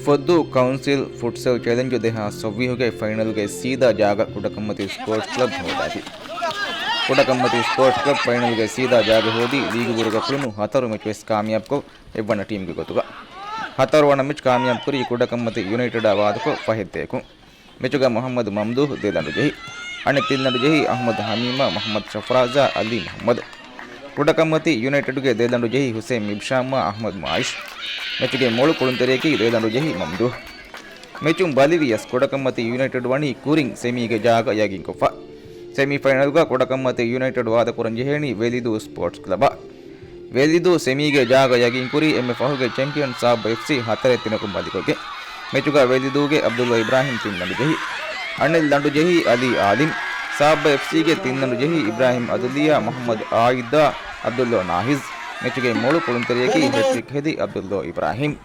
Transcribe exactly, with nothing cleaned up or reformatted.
ފޮއްދޫ ކައުންސިލް ފުޓްސަލް ޗެލެންޖު ދެހާސް ސައްވީހުގެ ފައިނަލްގެ ސީދާ ޖާގަ ކުޑަކަންމަތި ސްޕޯޓްސް ކްލަބް ހޯދާފި. ކުޑަކަންމަތި ސްޕޯޓްސް ކްލަބް ފައިނަލްގެ ސީދާ ޖާގަ ހޯދީ ލީގު ބުރުގަ ކުޅުނު ހަތަރު މެޗުވެސް ކާމިޔާބުކޮށް އެއްވަނަ ޓީމްގެ ގޮތުގަ. ހަތަރުވަނަ މެޗް ކާމިޔާބުކުރީ ކުޑަކަންމަތި ޔުނައިޓެޑާ ވާދަކޮށް ފަހެއްދެއަކުން. މެޗުގަ މުޙައްމަދު މަމްދޫޙް ދެ ލަނޑު ޖެހި. އަނެއް ތިން ލަނޑު ޖެހީ އަޙްމަދު ޙަމީމާ، މުޙައްމަދު ޝަފްރާޒާ، އަލީ މުޙައްމަދު. ކުޑަކަންމަތި ޔުނައިޓެޑުގެ ދެ ލަނޑު ޖެހީ ހުސެން މިބްޝާމާ، އަޙްމަދު މާއިޝް. މެޗުގެ މޮޅު ކުޅުންތެރިޔަކީ ދެ ލަނޑު ޖެހީ މަމްދޫޙް. މެޗުން ބަލިވިޔަސް ކުޑަކަންމަތި ޔުނައިޓެޑް ވަނީ ކުރިން ސެމީގެ ޖާގަ ޔަގީންކޮށްފަ. ސެމީ ފައިނަލްގަ ކުޑަކަންމަތި ޔުނައިޓެޑް ވާދަކުރަން ޖެހޭނީ ވެލިދޫ ސްޕޯޓްސް ކްލަބާ. ވެލިދޫ ސެމީގެ ޖާގަ ޔަގީންކުރީ އެންމެ ފަހުގެ ޗެމްޕިއަން ސާއްބަ އެފްސީ ހަތަރެއް ތިނަކުން ބަލިކޮށްގެން. މެޗުގަ ވެލިދޫގެ އަބްދުﷲ އިބްރާހިމް ތިން ލަނޑު ޖެހި. އަނެއް ލަނޑު ޖެހީ އަލީ އާލިމް. ސާއްބަ އެފްސީގެ ތިން ލަނޑު ޖެހީ އިބްރާހިމް އަދުލިޔާ، މުޙައްމަދު އާއިދާ، އަބްދުﷲ ނާހިޒް. މެޗުގެ މޮޅު ކުޅުންތެރިޔަކީ ހެޓްރިކް ހެދި އަބްދުﷲ އިބްރާހިމް.